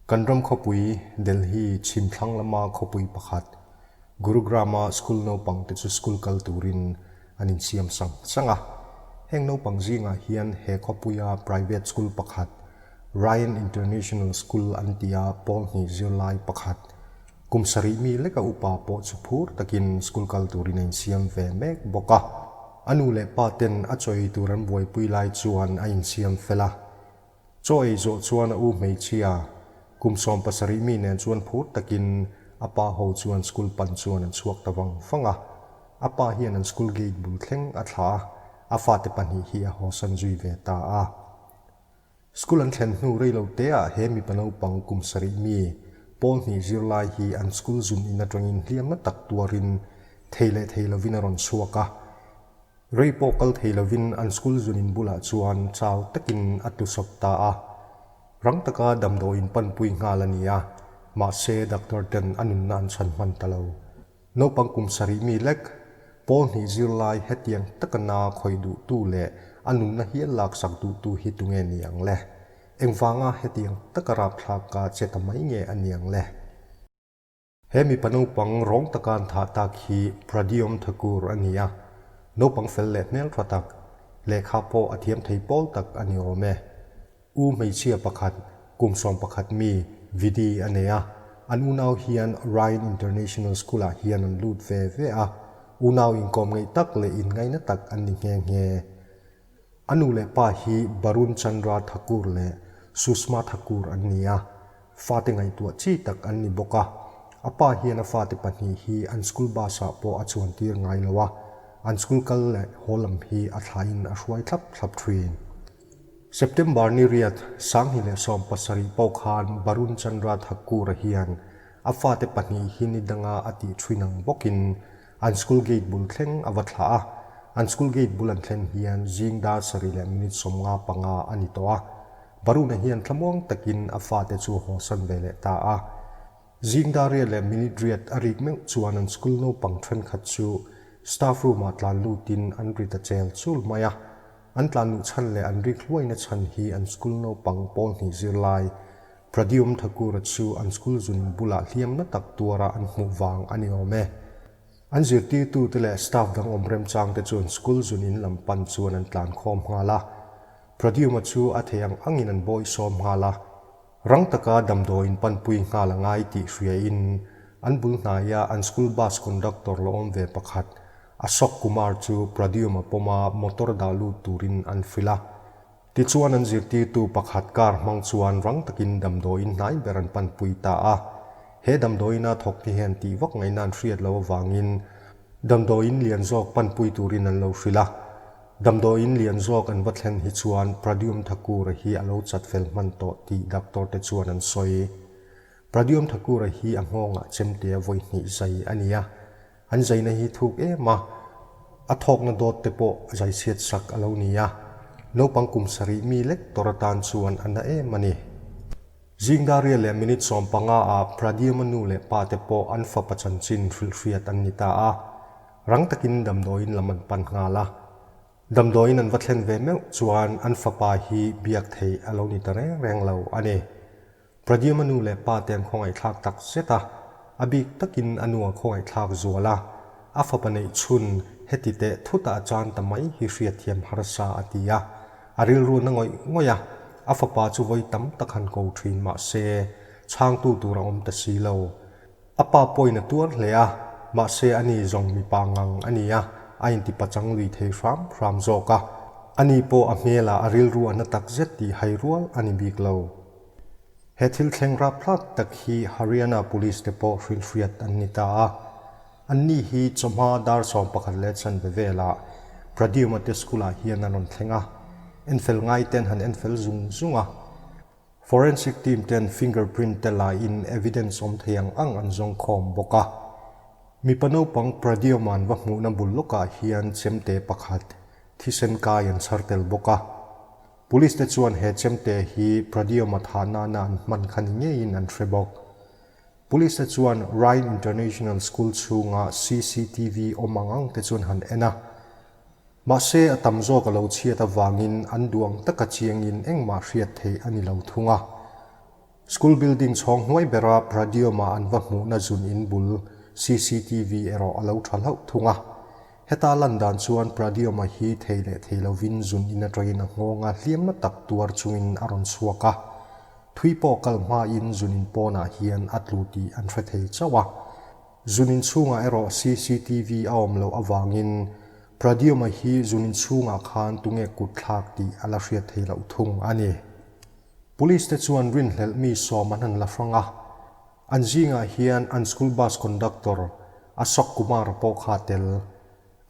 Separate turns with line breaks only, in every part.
Kan ram khawpui Delhi chhim thlang lama khawpui pakhat Gurugram-a school naupangte chu school kal turin an insiam sang sang a. Heng naupang zingah hian he khawpuia private school pakhat Ryan International School an tia pawl hnih zirlai pakhat kum sarih mi leka upa pawh chu phur takin school kal turin a insiam ve mek bawk a. A nu leh pa ten a chaw ei tur an buaipui lai chuan a insiam fel a. Chaw ei zawh chuan a u hmeichhia, kum 70 mi nen chuan phur takin a pa ho chuan school pan chuan an chhuak ta vang vang a. A pa hian an school gate bul thleng a thlah a, a fate pahnih hi a hawsan zui ve ta a. School an thlen hnu rei lo te ah he mipa naupang kum sarih mi, pawl hnih zirlai hi an school zun in atangin hliamna tak tuarin thei leh thei lovin a rawn chhuak a. Rei pawh kal thei lovin an school zun in bulah chuan chau takin a tlusawp ta a. Rang taka damdawiin panpui nghal a ni a, mahse doctor ten a nunna an chhan hman ta lo. Naupang kum sarih mi lek, pawl hnih zirlai hetiang taka na khawih duhtu leh a nunna hial laksak duhtu hi tunge ni ang le? Engvanga hetiang taka rapthlak ka che ta mai nge a ni ang le? He mipa naupang rawng taka an thah tak hi Pradyum Thakur a ni a, naupang fel leh hmeltha tak, lehkha pawh a thiam thei pawl tak a ni awm e. U hmeichhia pakhat, kum 11 mi, Vidi a nei a, an unau hian Ryan International School-ah hian an lut ve ve a, unau inkawm ngeih tak leh inngaina tak an ni nghe nghe. A nu leh pa hi Barun Chandra Thakur leh Sushma Thakur an ni a, fate ngaihtuah chi tak an ni bawk a. A pa hian a fate pahnih hi an school bus-ah pawh a chuantir ngai lo a, an school kal leh haw lam hi a thlain a hruai thlap thlap thin. September ni riat 2017 pawh khan Barun Chandra Thakur-a hian a fate pahnih hi ni danga a tih thin ang bawkin an school gate bul thleng a va thlah a. An school gate bul an thlen hian zing dar sarih leh minute 55 a ni tawh a. Barun-a hian thlamuang takin a fate chu a hawsan ve leh ta a. Zing dar riat leh minute riat a rik meuh chuan an school naupang thenkhat chu staff room-ah tlan lutin an ri ta chel chul mai a. An tlan luh chhan leh an rik hluaina chhan hi an school naupang pawl hnih zirlai Pradyum Thakur-a chu an school zun bulah hliamna tak tuara an hmuh vang a ni awm e. An zirtirtute leh staff dang awm remchangte chu an school zun in lam pan chuan an tlan khawm nghal a. Pradyum-a chu a thei ang angin an bawihsawm nghal a. Rang taka damdawiin panpui nghal a ngai tih hriain an bul hnaia an school bus conductor la awm ve pakhat Ashok Kumar chu Pradyum-a pawma motor dah lut turin an hrilh a. Tichuan an zirtirtu pakhat car hmang chuan rang takin damdawiin hnai ber an panpui ta a. He damdawiina thawk te hian tih vak ngaihna an hriat loh avangin damdawiin lian zawk panpui turin an lo hrilh a. Damdawiin lian zawk an va thlen hi chuan Pradyum Thakur-a hi a lo chat fel hman tawh tih doctor te chuan an sawi. Pradyum Thakur-a hi a nghawngah chemtea vawi hnih zai a ni a, an zaina hi thuk em a, a thawkna dawt te pawh zai chhiat sak a lo ni a, naupang kum sarih mi lek tawr atan chuan a na em a ni. Zingdaria leh minute 15 ah Pradyum-a nu leh pa te pawh an fapa chanchin hrilhhriat an ni ta a. Rang takin damdawiin lam an pan nghal a. Damdawiin an va thlen ve meuh chuan an fapa hi biak theih a lo ni ta reng reng lo a ni. Pradyum-a nu leh pa te an khawngaihthlak tak zet a, a bik takin a nu a khawngaihthlak zual a. A fapa neih chhun heti teh thutah a chan ta mai hi hriatthiam harsa a ti a. A rilru na ngawih ngawih a, a fapa chu vawi tam tak han ko thin mah se chhangtu tur a awm ta si lo. A pa pawhin a tuar hle a, mahse ani zawng mipa ngang a ni a, a inti pachang lui thei hram hram zawk a. Ani pawh a hmelah a rilru a na tak zet tih hai rual a ni bik lo. He thil thleng rapthlak tak hi Haryana Police te pawh hrilhhriat an ni ta a. Anni hi chawhma dar 11 leh chanve velah Pradyuma te school-ah hian an rawn thleng a, enfel ngai ten han enfel zung zung a. Forensic team ten fingerprint te la in evidence awm thei ang ang an zawng khawm bawk a. Mipa naupang Pradyuman va hmuhna bul lawkah hian chemte pakhat thisen kai an chhar tel bawk a. Police te chuan he chemte hi Pradyuma thah nana an hman kha ni ngeiin an hre bawk. Police te chuan Ryan International School chhunga CCTV awm ang ang te chuan han en a. Mahse, a tam zawk a lo chhiat avangin an duang taka chiangin engmah hriat theih a ni lo thung a. School building chhawng hnuai bera Pradyum-a an va hmuhna zun in bul cctv erawh a lo tha hlauh thung a. Heta lan dan chuan Pradyum-a hi thei leh thei lovin zun in atangin a nghawng a hliamna tak tuar chungin a rawn chhuak a. Thui pawh kal hmain zun in pawnah hian a tlu tih an hre thei chauh a. Zun in chhungah erawh cctv a awm loh avangin Pradyum-a hi zun in chhungah khan tunge kut thlak tih a la hriat thei loh thung a ni. Police te chuan rinhlelh mi sawm an han la hrang a, an zingah hian an school bus conductor Ashok Kumar pawh kha a tel.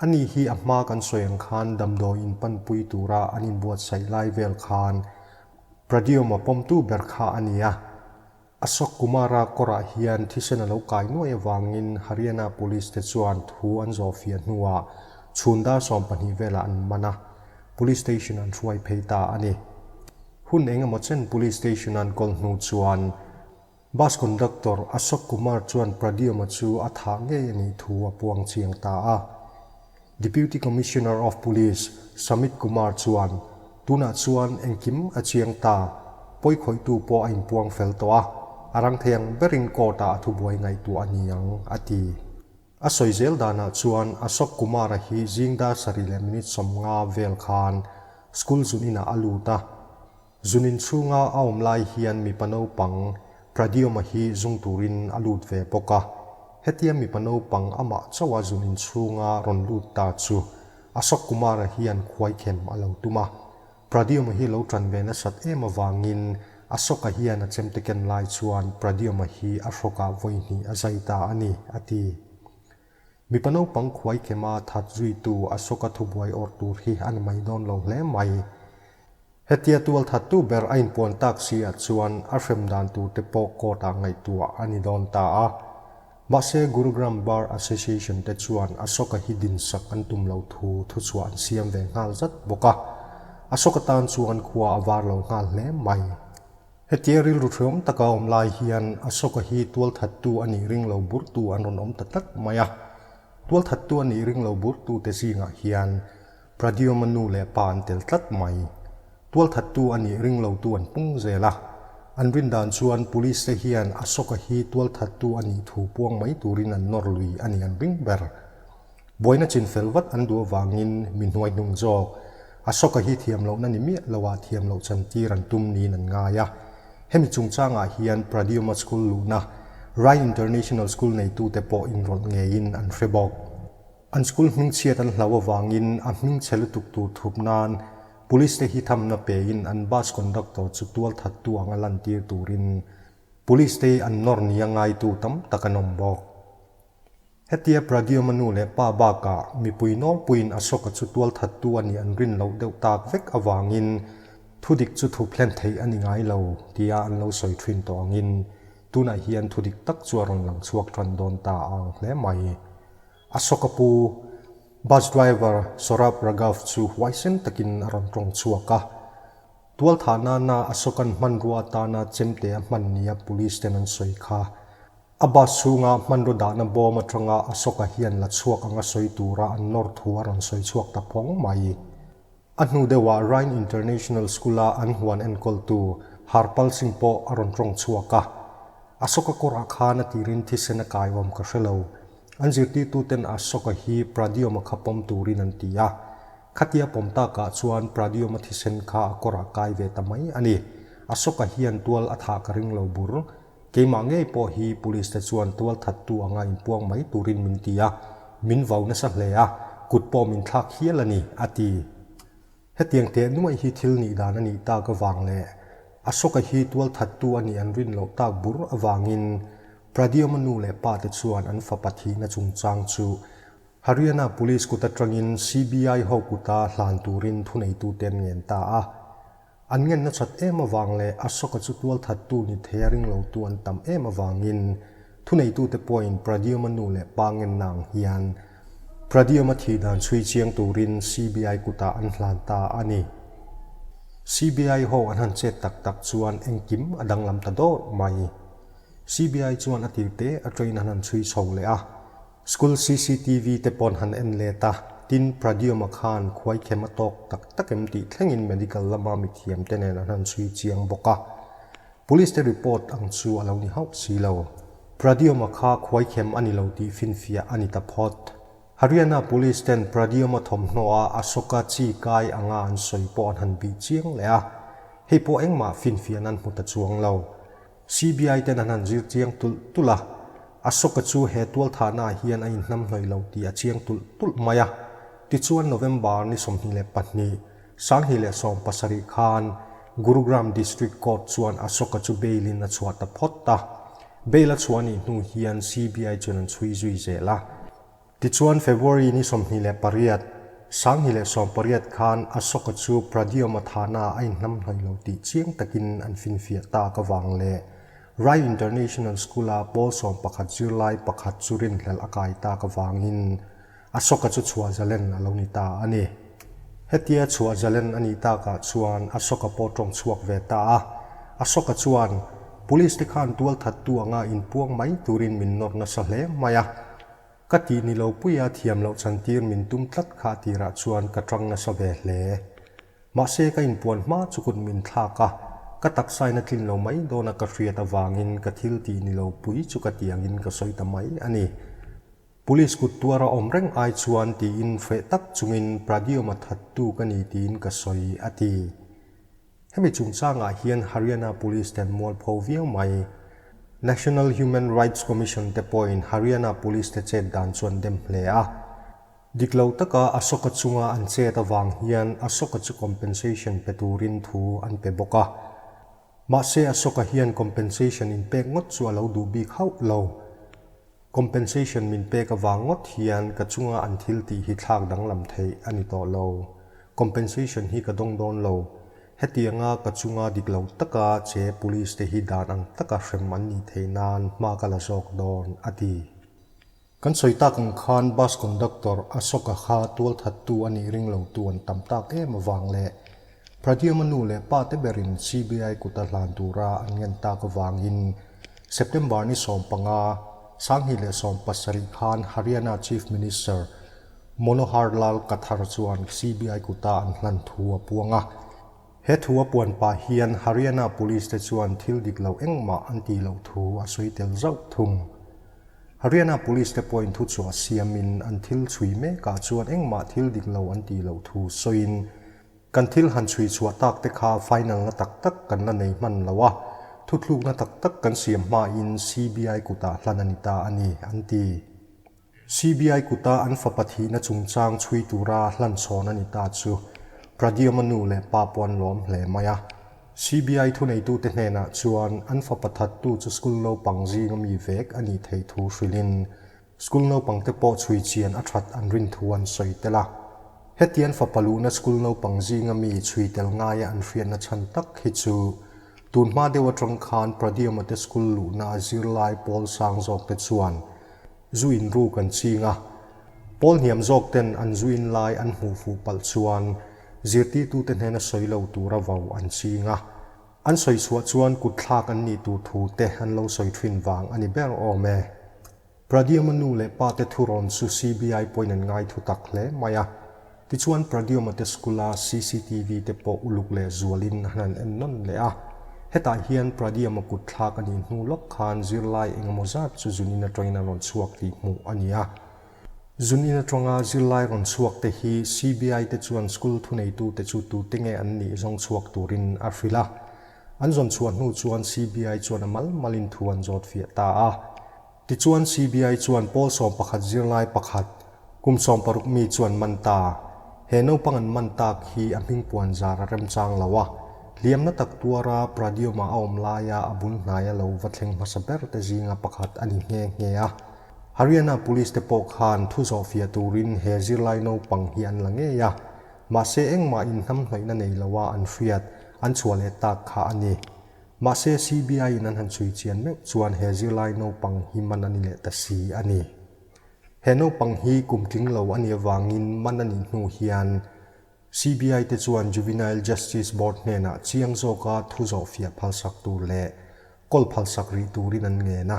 Ani hi a hma kan sawi ang khan damdawi in panpui tura an inbuatsaih lai vel khan Pradyum-a pawmtu ber kha a ni a. Ashok Kumar-a kawrah hian thisen a lo kai nuai avangin Haryana Police te chuan thu an zawhfiah hnuah chhun dar 12 velah an man a, Police Station an hruai phei ta a ni. Hun eng emaw chen Police Station an kawl hnu chuan Bus Conductor Ashok Kumar chuan Pradyum-a chu a thah ngei a nih thu a puang chiang ta a. Deputy Commissioner of Police Samit Kumar chuan tunah chuan engkim a chiang ta, pawikhawihtu pawh a inpuang fel tawh a, a rang thei ang berin court-ah a thubuai ngaihtuah a ni ang, a ti. A sawi zel danah chuan Ashok Kumar-a hi zing dar sarih leh minute 50 vel khan school zun inah a lut a. Zun in chhunga a awm lai hian mipa naupang Pradyum-a hi zung turin a lut ve bawk a. Hetia mipa naupang amah chauha zun in chhunga rawn lut ta chu Ashok Kumar-a hian khuaikhem a lo tum a. Pradyum-a hi lo ṭan ve nasat em avangin Ashoka hian a chemte ken lai chuan Pradyum-a hi a hrawkah vawi hnih a zai ta a ni, a ti. Mipa naupang khuaikhema that zuitu Ashoka thubuai awrh tur hi a ni mai dawn lo hle mai. Hetia tual thattu ber a inpuan tak si ah chuan a hrem dan tur te pawh court ah ngaihtuah a ni dawn ta a. Mahse Gurugram Bar Association te chuan Ashoka hi dinsak an tum lo thu thuchhuah an siam ve nghal zat bawk a, Ashoka tan chuan khua a var lo nghal hle mai. Hetia rilru hreawm taka awm lai hian Ashoka hi tualthattu a nih ring lo burtu an rawn awm ta tlat mai a. Tualthattu a nih ring lo burtu te zingah hian Pradyum-a nu leh pa an tel tlat mai. Tualthattu a nih ring lotu an pung zel a. An rin dan chuan Police te hian Ashoka hi tualthattu a nih thu puang mai turin an nawr lui a nih an ring ber. Buaina chin fel vat an duh avangin mi hnuai hnung zawk Ashoka hi thiam lohna ni miah loah thiam loh chantir an tum niin an ngai a. Hemi chungchangah hian Pradyum-a school luhna Rai International School neitute pawh inrawlh ngeiin an hre bawk. An school hmingchhiat an hlau avangin a hmingchhe lutuk tur thup nan Police te hi thamna pein an bus conductor chu tual thattu anga lantir turin Police te hi an nawr nia ngaitu tam tak an awm bawk. Hetia Pradyum-a nu leh pa bakah mipui nawlpuiin Ashoka chu tual thattu a nih an rin loh deuh tak vek avangin thudik chu thup hlen theih a ni ngai lo tia an lo sawi thin tawh angin tunah hian thudik tak chu a rawn lang chhuak tan dawn ta a ang hle mai. Ashoka pu Bus driver Saurabh Raghav chu huaisen takin a rawn tawng chhuak a. Tualthah nana Ashoka'n hmanrua atana chemte a hman nia police ten an sawi kha. A bus chhunga hmanraw dahna bawm atanga Ashoka hian la chhuak anga sawi tura an nawr thu a rawn sawi chhuak ta phawng mai. A hnu deuhah Rhine International School-a an huan enkawltu Harpal Singh pawh a rawn tawng chhuak a. Ashoka kawrah khan a tirin thisen a kai awm ka hre lo. An zirtirtuten Ashoka hi Pradyum-a kha pawm turin an ti a. Khatia pawm takah chuan Pradyum-a thisen kha a kawrah kai ve ta mai a ni. Ashoka hian tual a thah ka ring lo bur. Keimah ngei pawh hi police te chuan tual thattu anga inpuang mai turin min ti a, min vau nasa hle a, kut pawh min thlak hial a ni, a ti. Hetiang teh nuaih hi thil nih dan a nih tak avang leh Ashoka hi tual thattu a nih an rin loh tak bur avangin Pradyum-a nu leh pa te chuan an fapa thihna chungchang chu Haryana Police kut atangin CBI ho kuta hlan turin thuneitute an ngen ta a. An ngenna that em avang leh Ashoka chu tual thattu ni thei a ring lotu an tam em avangin thuneitute pawhin Pradyum-a nu leh pa ngenna ang hian Pradyum-a thih dan chhui chiang turin CBI kutah an hlan ta a ni. CBI ho an han chet tak tak chuan engkim a danglam ta dawr mai. CBI chuan a tirte a train an han chhui chho leh a, school cctv te pawn han en let a, tin Pradyum-a khan khuaikhem a tawk tak tak em tih thlengin medical lama mithiam te nen an han chhui chiang bawk a. Police te report ang chu a lo ni hauh si lo. Pradyoma kha khuaikhem a ni lo tih finfiah a ni ta phawt. Haryana Police ten Pradyoma thawmhnaw a Ashoka chi kai anga an sawi pawh an han bih chiang leh a, hei pawh engmah finfiahna an hmu ta chuang lo. CBI ten an han zir chiang tulh tulh a, Ashoka chu he tualthahna ah hian a inhnamhnawih lo tih a chiang tulh tulh mai a. Tichuan November ni 22, 2017 khan Gurugram District Court chuan Ashoka chu bail in a chhuah ta phawt a. Bail a chhuah nih hnu hian CBI chuan an chhui zui zel a. Tichuan February ni 28, 2018 khan Ashoka chu Pradyoma thahna a inhnamhnawih lo tih chiang takin an finfiah tak avang leh Rai International School-a pawl 11 zirlai pakhat chu rinhlelh a kai tak avangin Ashoka chu chhuah zalen a lo ni ta a ni. Hetia chhuah zalen a nih takah chuan Ashoka pawh tawng chhuak ve ta a. Ashoka chuan, Police te khan tualthattu anga inpuang mai turin min nawr nasa hle mai a. Ka tih ni lo puia thiam loh chantir min tum tlat kha tirah chuan ka tang nasa ve hle. Mahse ka inpuan hma chu kut min thlak a, ka taksain a tlin lo mai dawna ka hriat avangin ka thil tih ni lo pui chu ka ti angin ka sawi ta mai a ni. Police kut tuara awm reng ai chuan tiin hreh tak chungin Pradyoma thattu ka ni tiin ka sawi a ti. Hemi chungchangah hian Haryana Police ten mualpho viau mai. National Human Rights Commission te pawhin Haryana Police te chet dan chu an dem hle a. Dik lo taka Ashoka chunga an chet avang hian Ashoka chu compensation pe turin thu an pe bawk a. Mahse Ashoka hian compensation inpek ngawt chu a lo duh bik hauh lo. Compensation min pek avang ngawt hian ka chunga an thil tih hi thlak danglam theih a ni tawh lo. Compensation hi ka dawng dawn lo. Hetianga ka chunga dik lo taka che police te hi dan ang taka hrem an nih theih nan hma ka la zawk dawn, a ti. Kan sawi tak ang khan bus conductor Ashoka kha tualthattu a nih ring lotu an tam tak em avang leh Pradyuma nu leh pa te berin CBI kuta hlan tura an ngen tak avangin September ni 15, 2017 khan Haryana Chief Minister Manohar Lal Khattar chuan CBI kuta an hlan thu a puang a. He thu a puan pah hian Haryana Police te chuan thil dik lo engmah an tih loh thu a sawi tel zauh thung. Haryana Police te pawhin thuchhuah siamin an thil chhui mekah chuan engmah thil dik lo an tih loh thu sawiin Kan thil han chhui chhuah tak te kha final na tak tak kan la nei hman lo a, thuthlukna tak tak kan siam hmain CBI kutah hlan a ni ta a ni, an ti. CBI kuta an fapa thihna chungchang chhui tura hlan chhawn a ni ta chu Pradyoma nu leh pa pawh an lawm hle mai a. CBI thuneitute hnenah chuan an fapa thattu chu school naupang zinga mi vek a nih theih thu hrilhin School naupangte pawh chhui chian a that an rin thu an sawi tel a. Hetian fapa luhna school naupang zinga mi chhui tel ngaia an hriatna chhan tak hi chu tun hma deuh atang khan Pradyoma te school luhna a zirlai pawl sang zawk te chuan zu in ruk an ching a. Pawl hniam zawk ten an zu in lai an hmuh fuh palh chuan zirtirtute hnena sawi lo tura vau an ching a. An sawi chhuah chuan kut thlak an nih tur thu te an lo sawi thin vang a ni ber awm e. Pradyoma nu leh pa te thurawn chu CBI pawhin an ngai thu tak hle mai a. Tichuan Pradyoma te school-a cctv te pawh uluk leh zualin an han en nawn leh a. Hetah hian Pradyoma kut thlak a nih hnu lawk khan zirlai engemaw zat chu zunin atangin an rawn chhuak tih hmuh a ni a. Zunin atanga zirlai rawn chhuak te hi CBI te chuan school thuneitute chu tute nge an nih zawng chhuak turin a hrilh a. An zawn chhuah hnu chuan CBI chuan a mal malin thu an zawt fiah ta a. Tichuan CBI chuan pawl 11 zirlai pakhat, kum 16 mi chuan man ta. He naupang an man tak hi a hming puan zar a remchang lo a. Hliamna tak tuara Pradyoma a awm laia a bul hnaia lo va thleng hmasa ber te zinga pakhat a ni nghe nghe a. Haryana Police te pawh khan thu zawh fiah turin he zirlai naupang hi an la ngei a. Mahse engmah inhnamhnawihna nei loa an hriat an chhuah leh tak kha a ni. Mahse CBI in an han chhui chian meuh chuan he zirlai naupang hi man a ni leh ta si a ni. He naupang hi kum tling lo a nih avangin man a nih hnu hian CBI te chuan Juvenile Justice Board hnenah chiang zawka thu zawh fiah phalsak tur leh kawl phalsak rih turin an ngen a.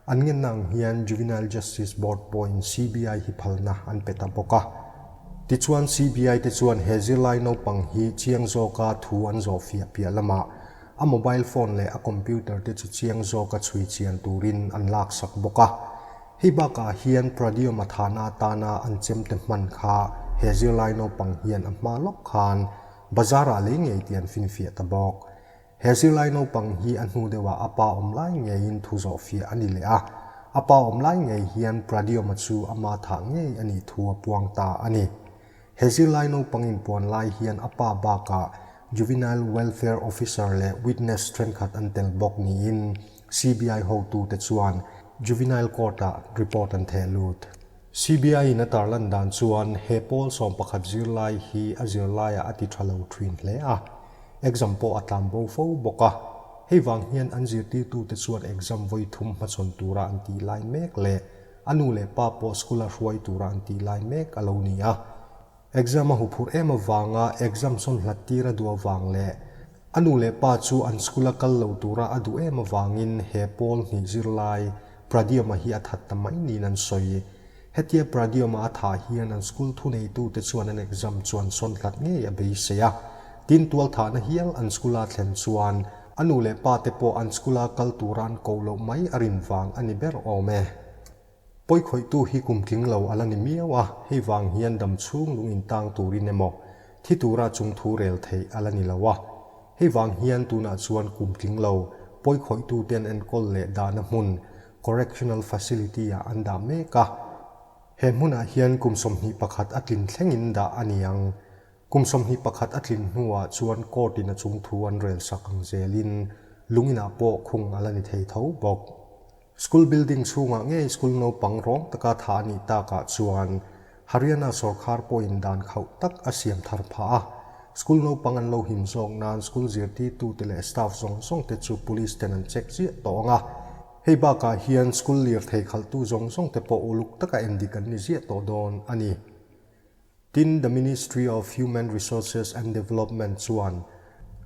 An ngenna ang hian Juvenile Justice Board pawhin CBI hi phalna an pe ta bawk a. Tichuan CBI te chuan he zirlai naupang hi chiang zawka thu an zawh fiah piah lamah. a mobile phone leh a computer te chu chiang zawka chhui chian turin an laksak bawk a. Hei bakah hian Pradyum-a thahna atana an chemte hman kha he zirlai naupang hian a hma lawk khan bazar-ah lei ngei tih an finfiah ta bawk. He zirlai naupang hi a hnu deuhah a pa awm lai ngeiin thu zawh fiah a ni leh a, a pa awm lai ngei hian Pradyum-a chu ama thah ngei a nih thu a puang ta a ni. He zirlai naupang inpuan lai hian a pa bakah Juvenile Welfare Officer leh witness thenkhat an tel bawk niin CBI hotute chuan Juvenile Court-ah report an theh lut. CBI-in a tarlan dan chuan he pawl 11 zirlai hi a zirlaiah a ti tha lo thin hle a, exam pawh a tlan bo fo bawk a. Hei vang hian an zirtirtute chuan exam vawi thum hmachhawn tura an tih lai mek leh A nu leh pa pawh school a hruai tura an tih lai mek a lo ni a. Exam a huphurh em avanga exam sawn hlat tir a duh avang leh a nu leh pa chu an school a kal lo tura a duh em avangin he pawl hnih zirlai Pradyoma hi a that ta mai niin an sawi. Hetia Pradyoma a thah hian an school thuneitute chuan an exam chu an sawn hlat ngei a beisei a. Tin tualthahna hial an school a thlen chuan A nu leh pa te pawh an school a kal tura an koh loh mai a rin vang a ni ber awm e. Pawikhawihtu hi kum tling lo a la ni miau a, hei vang hian dam chhung lung intang turin emaw thi tura chung thu rel theih a la ni lo a. Hei vang hian tunah chuan kum tling lo pawikhawihtu te an enkawl leh dahna hmun Correctional Facility ah an dah mek a. He hmunah hian kum 21 a tlin thlengin dah a ni ang. Kum 21 a tlin hnuah chuan court in a chung thu an rel sak ang zelin lung inah pawh khung a la ni thei tho bawk. School building chhungah ngei school naupang rawng taka thah a nih takah chuan Haryana sawrkhar pawhin dan khauh tak a siam thar phah a. School naupang an lo him zawk nan school zirtirtute leh staff zawng zawng te chu police ten an check ziah tawh ang a. Hei bakah hian school lirthei khalhtu zawng zawng te pawh uluk taka endik an ni ziah tawh dawn a ni. Tin, The Ministry of Human Resources and Development chuan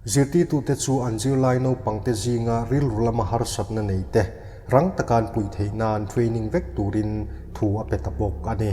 zirtirtute chu an zirlai naupangte zinga rilru lama harsatna nei te rang taka an puih theih nan training vek turin thu a pe ta bawk a ni.